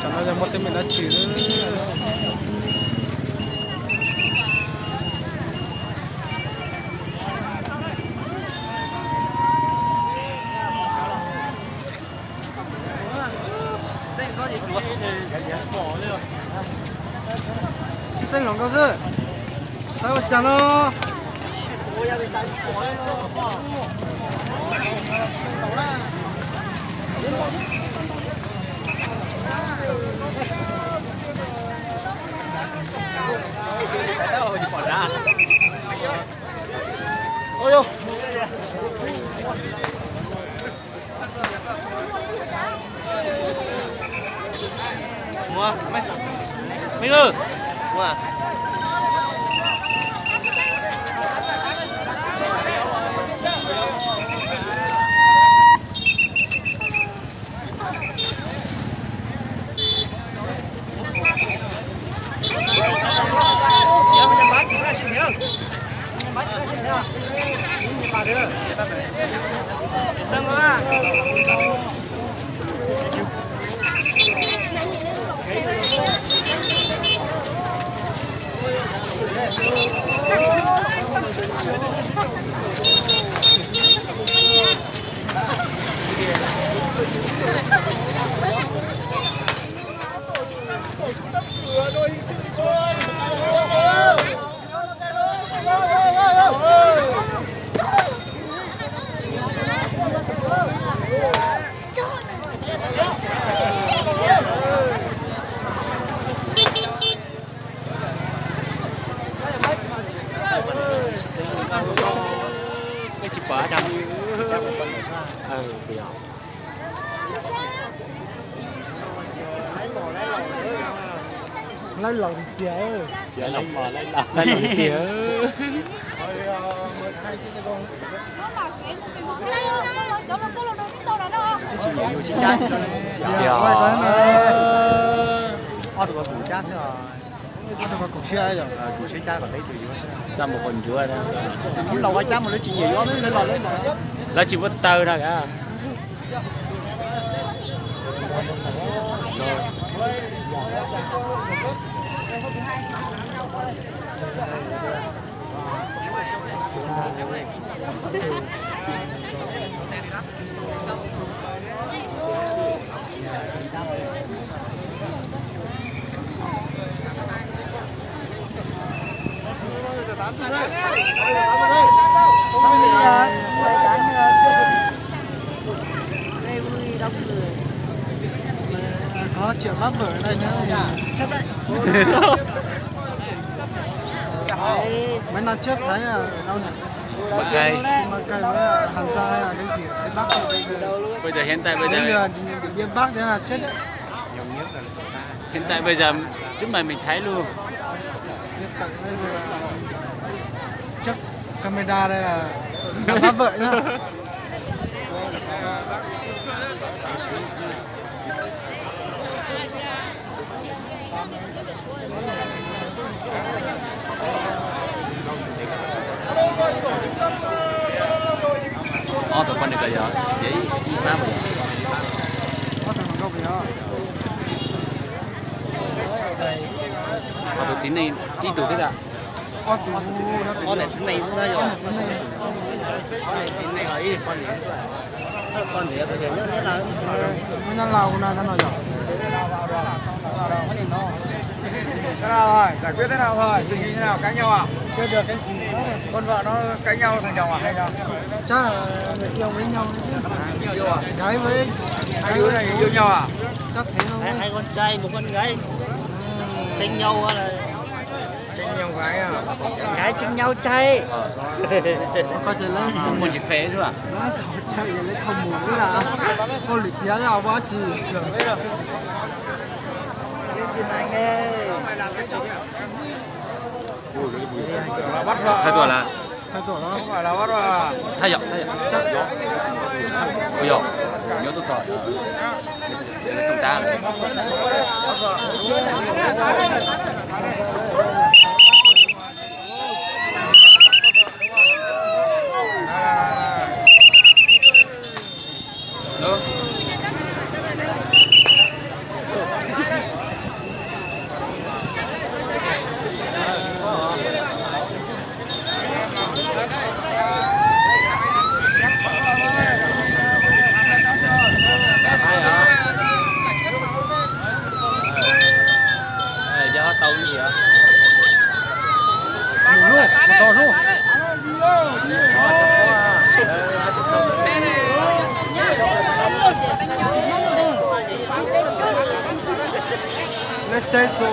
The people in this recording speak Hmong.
Tam no yog muaj teeb meem dab tsi? Tsis txeeb hluas nkauj xwb, saib ua cas no. Laib laus tiag, laib laus tiag. Ob tug kuv siab, kuv siab cab kom peb tug yuav, txaj muag quas ntsuav, laus ua cab mus lawv tsis nyiam yuav, lawv tsis muaj taw na. Có triệu bắp phở ở đây nữa thì chất đấy. Mấy năm trước thấy ở đâu nhỉ? Lào Cai. Lào Cai với Hà Giang hay là cái gì ở Tây Bắc? Bây giờ hiện tại bây giờ Điện Biên Bắc đấy là chất đấy. Hiện tại bây giờ trước màn mình thấy luôn. Hiện tại bây giờ là trước camera đây là đang bắt vợ nhá. Ob tug poj niam ko yog, ob tug txiv neej ib tug xwb a. Ob tug txiv neej, ob txiv neej, ob txiv neej, nyob Laus no no yog. Thế nào rồi? Giải quyết thế nào rồi? Tình hình thế nào? Cãi nhau à? Chưa được cái gì. Con vợ nó cãi nhau thằng chồng à hay sao? Chắc là người yêu với nhau đấy chứ. Yêu à? Cái với hai đứa này yêu nhau à? Chắc thế thôi. Hai, hai con trai một con gái. Tranh nhau là Tranh nhau gái à? Gái tranh nhau trai. Ua tsis fes xwb. Trai lawv qhov muag lawm, ua lwm tiav ua dab tsi. Thawj tuaj lawm. Thawj tuaj lawm. Thawj yom, thawj yom. Ua yog, nyob tuaj txog. Mus lub, mus tau lub. Lawv saib xu.